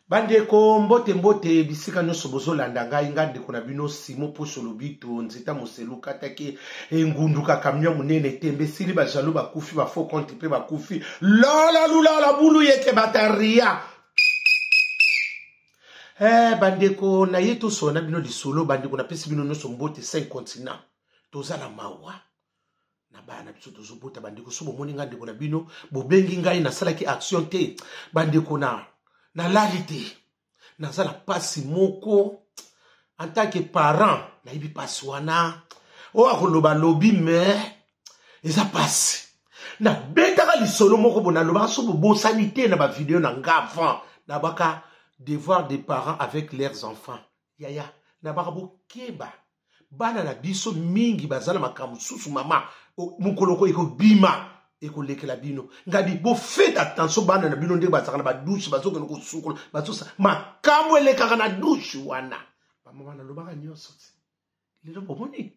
Bandeko mbote mbote bisika nyonso bozolanda ngai ngai ndeko na bino Simo Poso Lobito nzeta moselu kataki engunduka camion monene tembe esili ba jaloux bakufi ba faux compte mpe bakufi lala lulala bulu yeke bataria eh, bandeko na ye tosolo na bino lisolo bandeko napesi bino nyonso mbote 5 continent toza na mawa na bana na biso tozobota bandeko so bomoni ngai ndeko na bino bobengi ngai nasalaki action te bandeko na nalali te naza na mpasi moko en tant que parent nayebi mpasi wana oyo akoloba lobi mais eza mpasi nabetaka lisolo moko bo nalobaka so bobosani te na bavideo na nga avant nabaka devoir des parents avec leurs enfants yaya nabaka bokeba bana na biso mingi baza na makambo mosusu mama mokoloko ekobima ekolekela bino ngabi bofete attention bana na bino ndenge bazalaka na badushe bazokende kosukola bazosa makambo elekaka na dushe wana bamama nalobaka nyonso ti lelo bomoni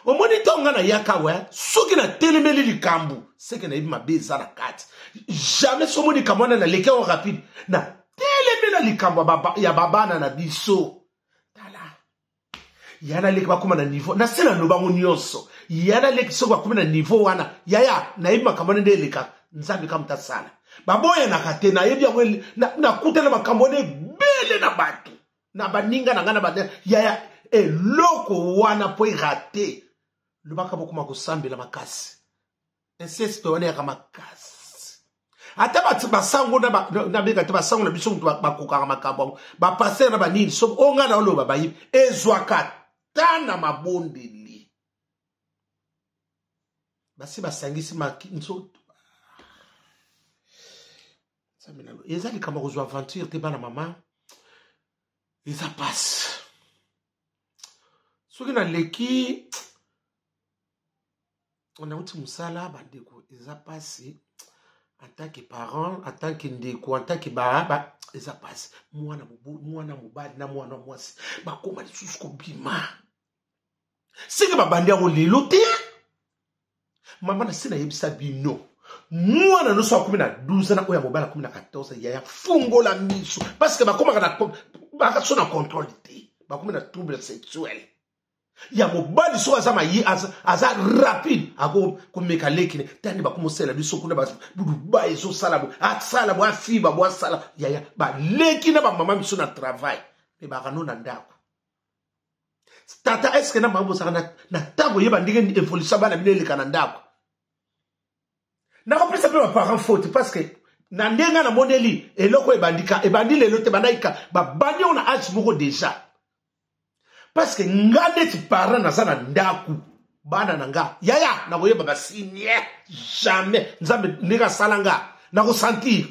omoni ntango ngai nayaka we soki natelemeli likambo seke nayebi mabe eza na kati jamais soki omoni likambo wana naleki yango rapide natelemela likambo ya babana na biso tala ya na leki bakóma na niveau na se naloba yango nyonso ya na leki soki bakomi na niveau wana yaya nayebi makambo wana nde elekaka nzambe kaka moto asala baboyanaka te nayebi yango nakutana makambo wana ebele na bato na baninga na ngai na ba yaya eloko wana mpo erate lobaka bokoma kosambela makasi inceste wana eyaka makasi ata bato basango nabenga te basango na biso moto bakokaka makambo yango bapaster na banini soki oyo ngai naoloba bayibi ezwaka ta na mabondeli basi basangisi nzoto eza likambo ya kozwa aventure te bana mama eza mpasi soki naleki nauti mosala bandeko eza mpasi en tant que parent en tant que ndeko en tant que ba, ba eza mpasi mwana mwana mobali na mwana mwasi bakoma lisusu kobima seke babandi yango lelo te mama na se nayebisa bino mwana nyonso akomi na 12 na oyo ya mobali akomi na 14 yaya fungola miso parce que bakomaka na bakaso na contrôle te bakomi na trouble sexuel ya mobali soki aza maye aza, aza rapide akomeka leki ne tani bakomosala biso kuna dubai ezosala bo asala bo afiba bo asala yaya baleki na bamama biso na travail me bakano na ndako tata eske na mama bozalaka na ntango oyeba ndenge evolution bana bino eleka na ndako nakopesa mpe baparent faute parce que na ndenge namoneli eloko ebandika ebandi lelo te bandaki babandi yango na age moko déjà parce que nga neti parent naza na ndako bana na nga yaya nakoyeba basigne jamais nzambe ndenge asala nga nakosentir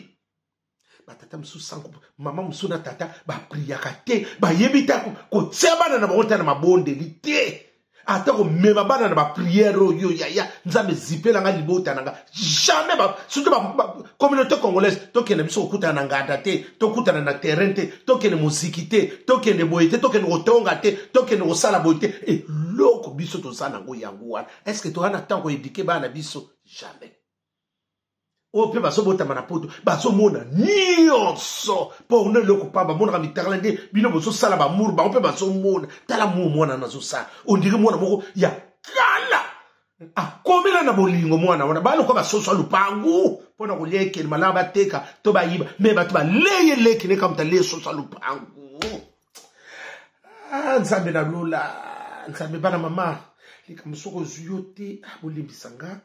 batata mosusu sango mama mosusu na tata bapriaka te bayebi te kotia bana na bango te na mabondeli te ata komema bana na bapriere oyo yaya nzambe zipela nga libota na nga jamais ba, surtout ba, ba, communauté congolaise tokende biso kokutana na nganda te tokutana na terrain te tokende moziki te tokende boye te tokende kotonga te tokende kosala boye te eloko biso toza nango yango wana est ce que toza na ntango koedike bana na biso jamais oyo mpe bazobotama na poto bazomona nyonso porno eloko pamba bamonaka mitakala nde bino bozosala bamour bango mpe bazomona tala muu mwana nazosala ondire mwana moko ya kala akomela na bolingo mwana wana baloka basoso ya lupangu mpo na kolia ekeli malamu bateka to bayiba me bato baleye leki neka moto aleye soso ya lupangu ah, nzambe na lola nzambe bana mama likambo soki ozwi yo te ah, bolimbisa nga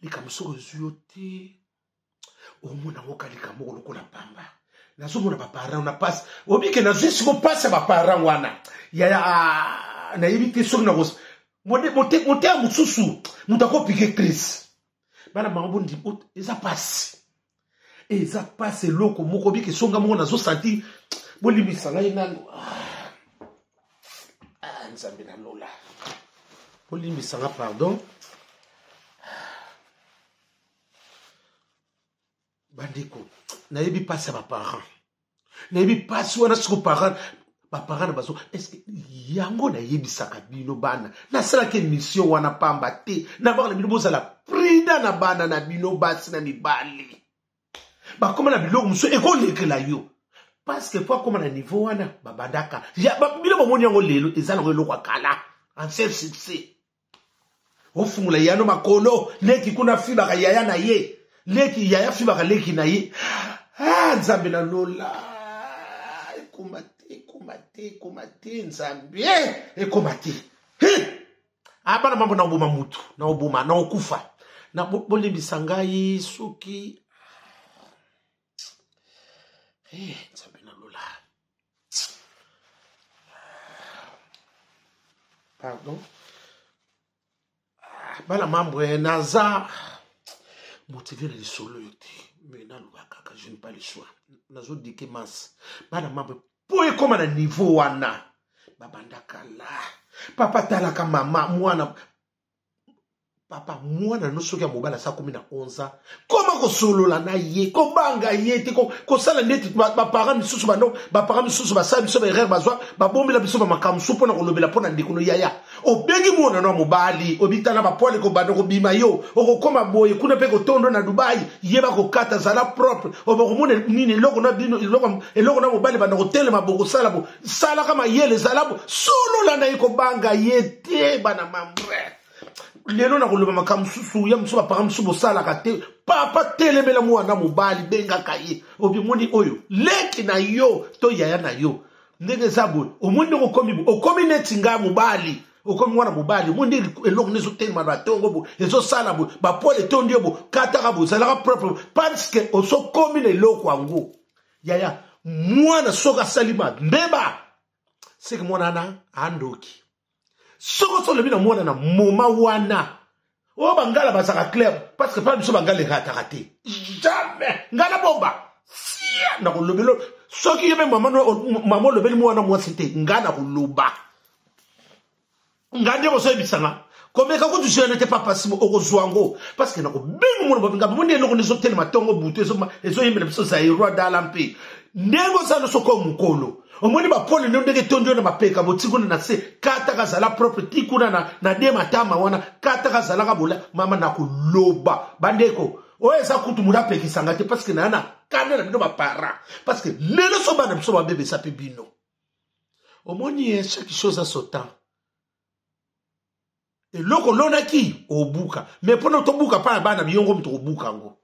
likambo soki ozwi yo te omona yango ka likambo moko lokola pamba nazomona baparent na mpasi obike nazwi siko mpasi ya baparent wana yaya ah, nayebi te soki nakos moteya mosusu moto akopike crise bana bango bondi eza mpasi eza mpasi eloko moko obike songa moko nazosanti bolimbisa ngai nano ah, ah, nzambe na lola bolimbisa nga pardon bandeko nayebi mpasi ya baparent nayebi mpasi wana siko parent baparent na bazo estce yango nayebisaka bino bana nasalaki emission wana pamba te na bana na bino bozala prida na bana na bino basi na mibali. Bakoma na biloko mosusu ekolekela yo. Parce que po akoma na niveau wana babandaka. Ya ba, bino bomoni yango lelo eza nango eloko ya kala. Ancien succès. Ofungola yano makolo leki kuna fibaka yaya na ye. Leki yaya fibaka leki na ye. Ah Nzambe na lola. Ekoma te, ekoma te, ekoma te Nzambe. Ekoma te. He! Ah bana mambo na oboma mutu, na oboma, na okufa. Na bolimbisa ngai soki eh Nzambe na lola. Pardon. Bana mambo naza motivé na lisolo yo te mais naloba kaka je n'ai pas le choix nazo dike masse bana mambo po ekoma na niveau wana babandaka la papa talaka mama mwana papa mwana no soki ya mobali asa akomi na 11 ans koma kosolola na ye kobanga ye te kosala ndeti baparent misusu bano baparent misusu basala biso baerreur bazwa babombela biso bamakambo mosusu mpo na kolobela mpo na ndeko no yaya obengi mwana no ya mobali obitala bapwale kobanda kobima yo okokoma boye kuna mpe kotondo na dubai yeba kokata zala propre obokomona nini eloko na bino eloko na mobali banda kotelema bokosala bo salaka mayele zala bo solola na ye kobanga ye te bana mambre lelo nakoloba makambo mosusu ya mosusu baparent mosusu bosalaka te papa telemela mwana mobali bengaka ye obimoni oyo leki na yo to yaya na yo ndenge eza boye omoni ndenge okomi boye okomi neti ngai mobali okomi mwana mobali omoni nde eloko nde ezotelema na batongo boye ezosala boye bapole etondi yo boye kataka boye ozalaka propre parce que osokomi na eloko yango yaya mwana soki asali mbeba seke mwana wana andoki soki osi olobi na mwana na moma wana oyo bangala bazalaka clair parce que mpa biso bangala erataka te jamais ngai nabomba sia nakolobelo soki ye mpe mama olobeli mwana mwasi te ngai nakoloba ngai nde bozoyebisanga komeka kutu jeune te papa simo okozwa yango parce que nakobenga mwana babenga bomoni eloko nde ezotelema ntongo butu ezoyembela biso zairoi dala mpe ndenge oza nyonso ko mokolo omoni bapole nde ndenge etondi yo na mapeka boti kuna na se kataka zala propre ti kuna na, na de matama wana kataka zalaka bola mama nakoloba bandeko oyo eza kutu moto apekisanga te parce que naya na kanda na bino baparent parce que lelo so bana biso babebisa mpe bino omoni ye chaque chose a son temps eloko olonaki obuka me mpona tobuka mpa ya bana biyongo moto kobuka yango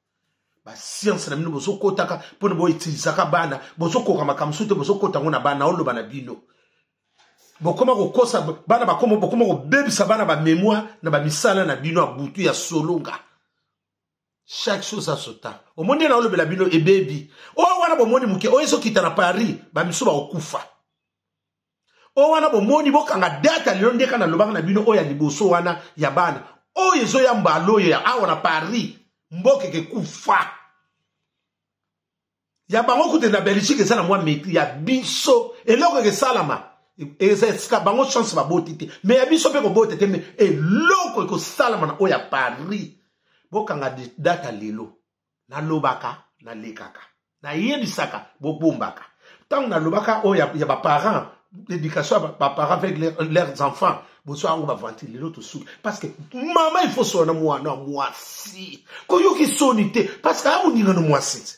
basianse na bino bozokotaka mpona boutilisaka bana bozokoka makambo mosusu te bozokota yango na bana oloba na bino bokoma kokosa bana bakoma bokoma kobebisa bana bamemoire na bamisala na bino ya butu ya solonga chaque chose a son temps omoni nde naolobela bino ebebi oyo wana bomoni moke oyo ezokita na paris bamisu bakokufa oyo wana bomoni bokanga data lelo ndeka nalobaka na bino oyo ya liboso wana ya bana oyo ezoya mbala oyo ya awa na paris mboka ekekufa ya bango kutu na belgique eza na mwa maîtrise ya biso eloko ekesalama eza esika bango chance baboti te me ya biso mpe kobota te me eloko ekosalama na oyo ya paris bokanga data lelo nalobaka nalekaka nayebisaka bobombaka ntango nalobaka oyo ya, ya baparent l'éducation ya baparent avec leurs enfants bozwa yango bavantile lelo tosuki parce que mama il faut solo na mwana mwasi koyoki soni te parce que amoninga no mwasi te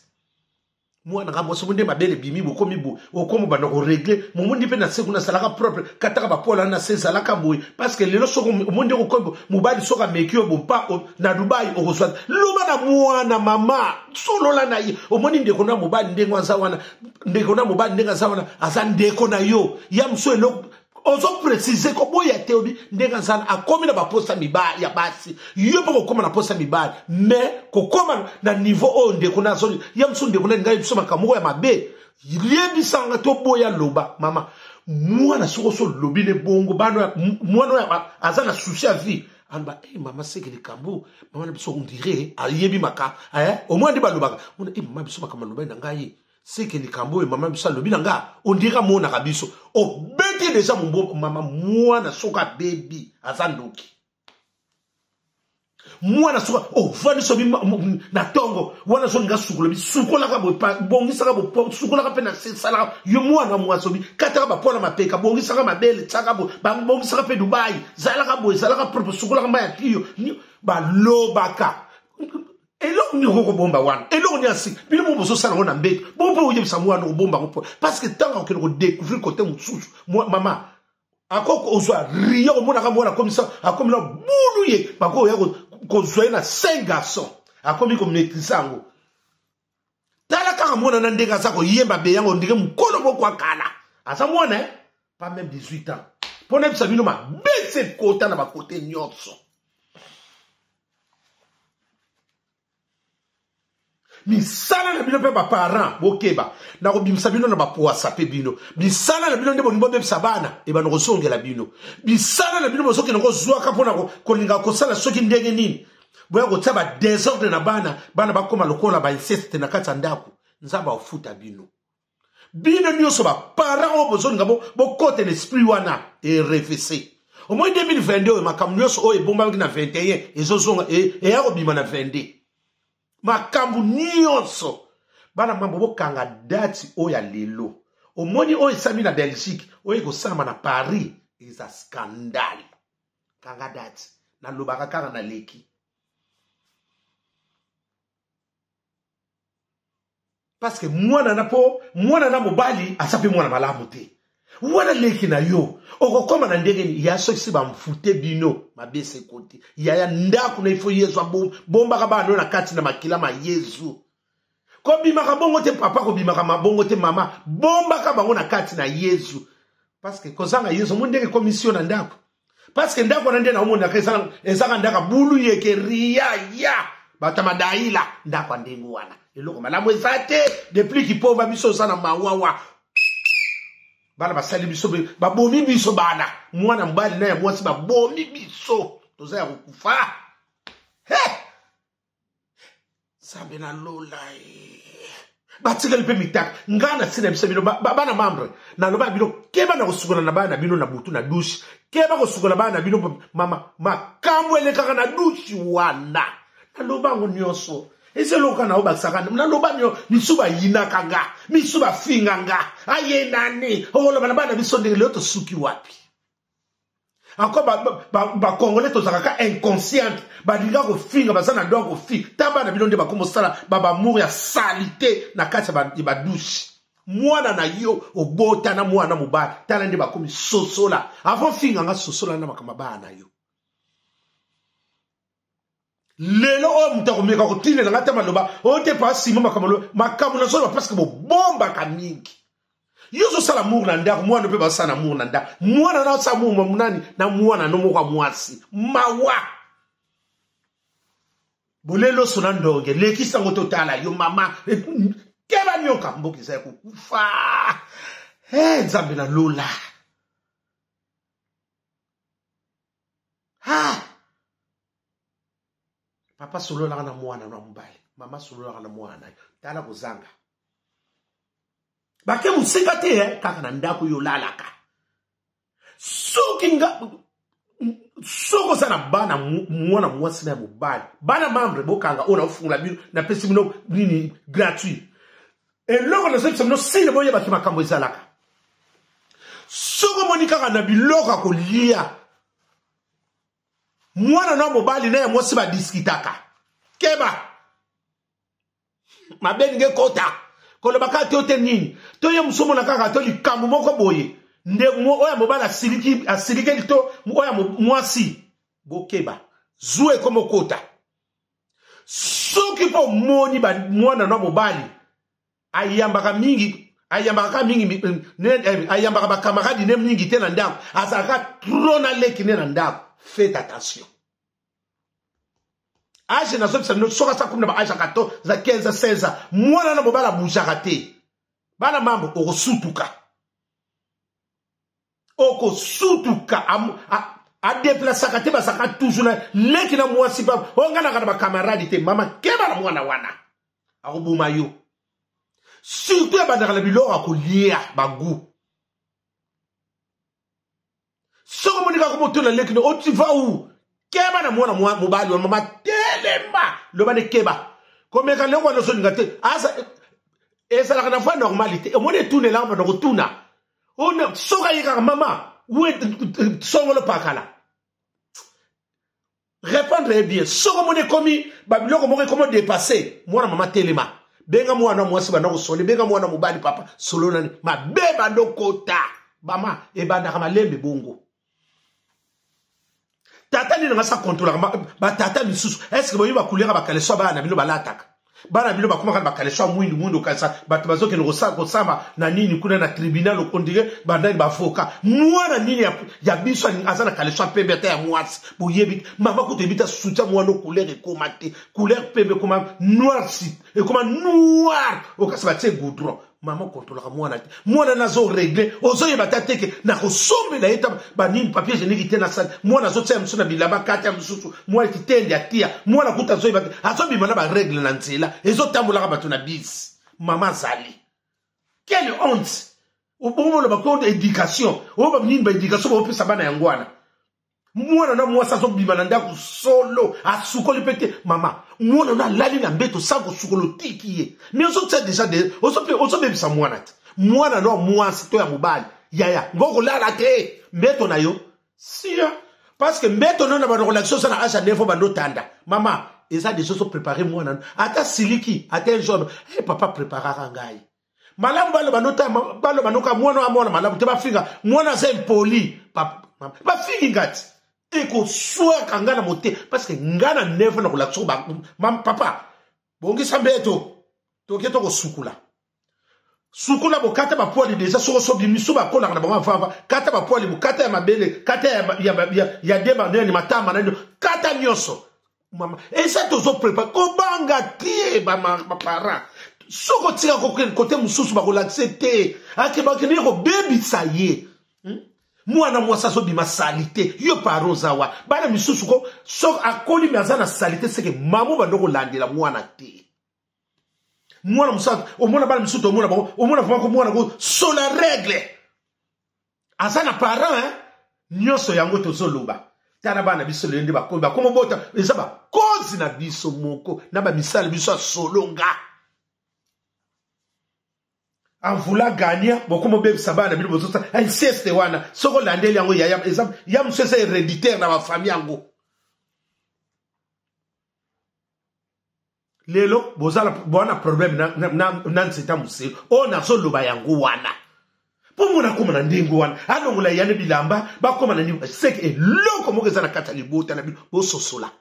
mwana nga mwasi nde mabele ebimi bokomi boye okomi obanda koregle momondi mpe na se kuna azalaka propre kataka bapola na se ezalaka boye parce que lelo soki omondi okomi mobali soki ameki yo bompa na dubai okozwa loba na mwana mama solola na ye omoni ndeko na mobali ndenge aza wana ndeko na mobali ndenge aza wana aza ndeko na yo ya mosu eloko ozo précise koboya te obi ndenge aza akomi na baposa mibali ya basi yo mpe kokóma na posa mibali mais kokóma na niveau oyo ndeko na azoli ya mosusu ndeko na ngai biso makambo moko ya mabe yebisanga toboya loba mama mwana soki oso olobi ne bongo bana mwana oyo aza na souci ya vie aloba e mama seke likambo mama na biso ondire ayebi maka eh, omwana nde balobaka ona e mama biso makambo alobaki na ngai seke likambo oyo mama biso alobi na nga ondire amonaka biso obeti deja mombo mama mwana soki abebi aza ndoki mwana soki ovandi sobi na ntongo wana ozolinga sukola bisukolaka bongisaka sukolaka mpe na se salaka yo mwana mwasi obi kataka bapola mapeka bongisaka mabele tiaka bongisaka mpe dubai zalaka boye zalaka propre sukolaka mai ya kiyo balobaka. Eloko nini okoki kobomba wana? Eloko nini asi bino moko bozosala yango na mbeto? Bongo mpo oyebisa mwana okobomba yango mpo parce que ntango akokende kodécouvrir kote mosusu, mama akoki kozwa rien, omonaka mwana akomisa akomi na bulu ye, bakoya kozwa ye na 5 garçons, akomi komaîtrise yango. Tala kaka mwana na ndenge aza koyemba beyango ndenge mokolo moko akala aza mwana, eh? Pas même 18 ans. Mpo nayebisa bino mabe se ekota na bakote nyonso. Misala na bino mpe baparent bokeba na kobimisa bino na bapoasa mpe bino misala na bino nde bolingi bobebisa bana ebanda kozongela bino. Misala na bino bozokende kozwaka mpona kolinga kosala soki ndenge nini boya kotia badesordre na bana, bana bakóma lokola bainceste na kati ya ndako. Nzambe akofuta bino, bino nyonso baparent oyo bozolinga bokota na esprit wana erefese. Omoi 2022 oyo makambo nyonso oyo ebombamaki na 21 ezozonga, eya kobima na 22 makambo nyonso. Bana mambo, bokanga dati oyo ya lelo. Omoni oyo esami na Belgique, oyo ekosalama na Paris eza scandale. Kanga dati, nalobaka kaka naleki parce que mwana na po mwana na mobali aza mpe mwana malamu te. Wana leki na yo okokóma na ndenge nini? Ya soki si bamfute bino mabe sekoti yaya ndako na ifo Yezu abombaka bana oyo na kati na makila ma Yezu. Kobimaka bongo te papa, kobimaka mabongo te mama, bombaka bango na kati na Yezu parce que kozanga Yezu omoni ndenge ekomisi yo na ndako. Parce que ndako wana nde naomonaka ezaka ndako bulu yeke ria ya bato ya madaila, ndako ya ndenge wana eloko malamu eza te. Depuis kipova biso oza na mawawa, bana basali biso, babomi biso bana, mwana mobali na ya mwasi babomi biso, toza ya kokufa. Nzambe na lola, batikali mpe mitaka. Ngai na ntina biso bino bana membre, naloba bino keba na kosukola na bana na bino na butu na douche. Keba kosukola bana na bino mama, makambo elekaka na douche wana. Naloba yango nyonso, eza eloko na obakisaka. Naloba nyo misu bayinaka nga, misu bafinga nga, aye nani okoloba na bana biso ndenge lelo tosuki wapi? Encore bacongolais tozalaka ka inconsciente, balinga kofinga, baza na droit kofinga. Ta bana bino nde bakomosala babamour ya salite na kati ya badouche. Mwana na yo obota na mwana mobali, tala nde bakomi. Sosola avant finga nga, sosola na makambo bana na yo. Lelo oyo moto akomeka kotindela nga te maloba oyo te pa nsima makambo makambo nazoloba parce que bobombaka mingi. Yo ozosala mour na ndako, mwana mpe basala mour na ndako, mwana na osala mour nani na mwana no moko ya mwasi. Mawa boleloso na ndonge lekisa ngo totala yo mama keba nyoka mboka eza ya kokufa. Nzambe na lola, ha papa sololaka na mwana na mobali, mama sololaka na mwana na yo. Tala kozanga bake mosika te, eh? Kaka na ndako yo olalaka. Soki nga soki oza na bana mwana mwasi na ya mobali, bana membre bokanga oyo naofungola bino, napesi bino nini gratuit. Eloko nazobisa bino sine boyebaki makambo ezalaka. Soki omoni kaka na biloko ya kolia mwana na mobali na ya mwasi badiskitaka, keba mabe ninge ekota koloba kaka te ote nini to ye mosu omona kaka to likambo moko boye nde oyo ya mobali asiliki asilikeli to oyo ya mwasi, bokeba zuwa ekoma okota. Soki mpo omoni mwana na mobali ayambaka mingi, ayambaka kaka mingi, ayambaka bakamaradi ne mingi te na ndako, azalaka trop na leki ne na ndako, faites attention. Age nazobisa bino, soki asa komi na baage ya 14 15 16, mwana na mobali abujaka te. Bana mambo okosutuka, okosutuka. Adeplasaka te, bazalaka toujours na leki na mwasi. Pa oyo ngai naka na bakamaradi te, mama keba na mwana wana, akoboma yo. Surtout ebandaka na biloko ya kolia bagu. Soki omoni kaka motuna leki no tu vas où, keba na mwana mobali wana. Mama telema, loba ne keba komeka leko wana ozolinga te. Aza ezalaka na voie normale te. Omoni etunelaka banda kotuna, soki aye kaka mama we songolo pakala. Répondre ye bien. Soki omoni ekomi babiloko moko ekomi odepasse, mwana mama telema, benga mwana mwasi banda kosole, benga mwana mobali papa solo nani mabe bandokota bama ebandaka malembe bongo. Tata nini nga sa kontrolaka batata misusu? Est-ce que boyebi bakulera bakaleso bana na bino balataka? Bana bino bakomaka na bakaleso ya mwindu mwindu, okanisa bato bazokende kosamba na nini kuna na tribunal, okondire bandani bavoka. Mwana nini ya biso aza na kaleso ya pembe ata ya mwasi? Boyebi mama kutu yebi ta soutien mwana couleur ekoma te, couleur pembe ekoma noir, si ekoma noir, okasi batie goudron. Mama okontrolaka mwana te, mwana nazo regle, ozoyeba ta teke nakosombela ye ta banini papier hygiénique te, nasali mwana azotia mosusu na bilamba kati ya mosusu, mwana kitende atia mwana kuta azoyeba te, azobima na baregle na nzela ezotambolaka bato na bisi. Mama azali quelle honte! Obongo oloba ko éducation oyo banini, baéducation baopesa bana yango wana. Mwana na mwasi azobima na ndako solo, asukoli mpe te. Mama, mwana na alali na mbeto sa kosukola, otiki ye, mais ozotia deja de ozobebisa mwana te. Mwana no ya mwasi to ya mobali, yaya ngo kolala te mbeto na yo sia, parce que mbeto no na bando kolakisa oza na age ya 9 bando otanda. Mama, eza deja ozoprépare mwana no, ata siliki ata un jour, hey, papa préparaka ngai malamu. Baloba nota, baloba noka mwana wa mwana malamu te, bafinga mwana aza impoli, bafingi ngati ekoswaka nga na mote, parce que nga na neve na kolakisa papa bongisa mbeto, toke tokosukula sukula, bokata bapoili deja. Soko so bimisu bakolaka na bango avava, kata bapoili, bokata ya mabele, kata ya deba nani matama nani, kata nyonso. Mama, eza tozoprépare, kobanga te. Baparent, soki otika kote mosusu bakolakisa te, akebakende kobebisa ye. Mwana mwasi azobima sali te, yo paro oza wa bana misusu ko soki akoli me aza na sali te, seke mama bando kolandela mwana te. Mwana mosusu omona bana misusu, omona bango, omona vraiment ko mwana ko sola règle aza na parent, hein? Nyonso yango tozoloba. Tala bana biso lelo nde bakomi bakomobota, eza bakozi na biso moko na bamisala biso ya solonga en voulant gagner. Bokomobebisa bana bino, bozosala inceste wana. Soki olandeli yango, yaya, eza ya mosusu eza héréditaire na bafamille yango. Lelo bozala boza na problème na nzeta moselu oyo nazoloba yango wana, mpo mona akóma na ndenge wana, alongola yane bilamba, bakóma na niveau seke eloko moko eza na kati ya libota na bino. Bososola,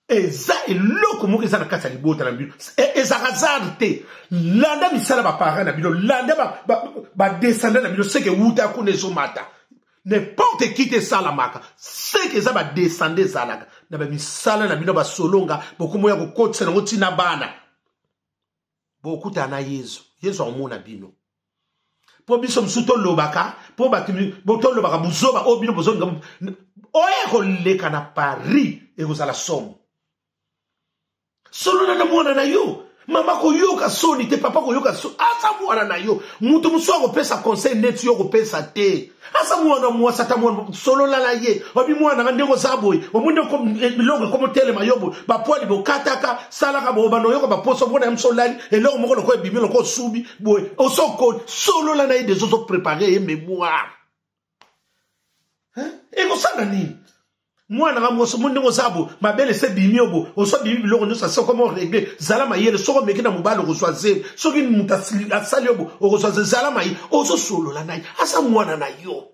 eza eloko moko eza na kati ya libota na bino, ezaka hasard te. Landa misala baparent na bino, landa badescendant na bino, seke wuta kuna ezomata. N'importe qui te esalamaka, seke eza badescendant ezalaka na bamisala na bino basolonga. Bokomoya kokotisa nango ntina bana, bokutana na Yezu, Yezu akomona bino. Mpo biso mosusu tolobaka, mpo bato tolobaka buzoba oyo bino bozolinga, oyo ekoleka na Paris ekozala somo. Solola na mwana na yo. Mama koyoka soni te, papa koyoka soni, aza mwana na yo. Moto mosusu akopesa conseil neti yo kopesa te. Aza mwana mwasi ata mwana, solola na ye. Obi mwana nga ndenge oza boye, omoni biloko ekomotelema yo boye, bapoili bokataka, salaka boye, bando oyoka baposo, omona ya mosu olali eloko moko lokola ebimi lokola osubi boye, osokoli. Solola na ye deja, ozoprépare ye mémoire ekosala nini. Mwana nga mwasi, omoni ndenge oza boye, mabele se bimi yo boye, oso bimi biloko nyonso, ase okoma oregle. Zala mayele. Soki omeki na mobali, okozwa zemi. Soki moto asali yo boye, okozwa zemi. Zala mayele, ozosolola na ye, aza mwana na yo.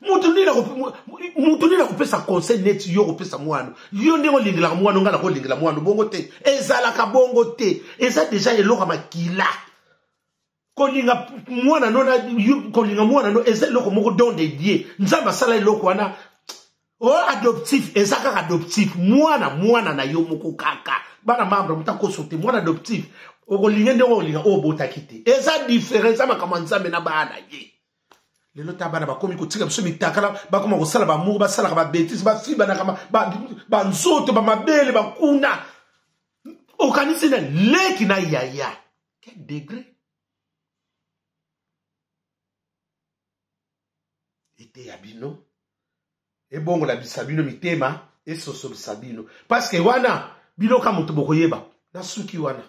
Mutu nini akopesa conseil neti yo kopesa mwana yo? Ndenge olingelaka mwana, ngai nakolingela mwana bongo te, ezalaka bongo te. Eza deja eloko ya makila. Kolinga mwana no, kolinga mwana no eza eloko moko don de Dieu. Nzambe asala eloko wana o adoptif, eza kaka adoptif. Mwana, mwana na yo moko kaka. Bana membre, moto akoso te. Mwana adoptif okolinga ndenge okolinga oyo obotaki te, eza différent. Eza makambo ya Nzambe na bana ye. Lelo ta bana bakomi kotika biso mitakala, bakoma kosala bamour, basalaka babêtises, bafibanaka banzoto, bamabele bakuna. Okanisi na leki na yaya, quel degré eteya bino, ebongola bisa bino mitema, esosolisa bino, parce que wana bino ka moto bokoyeba na suki wana.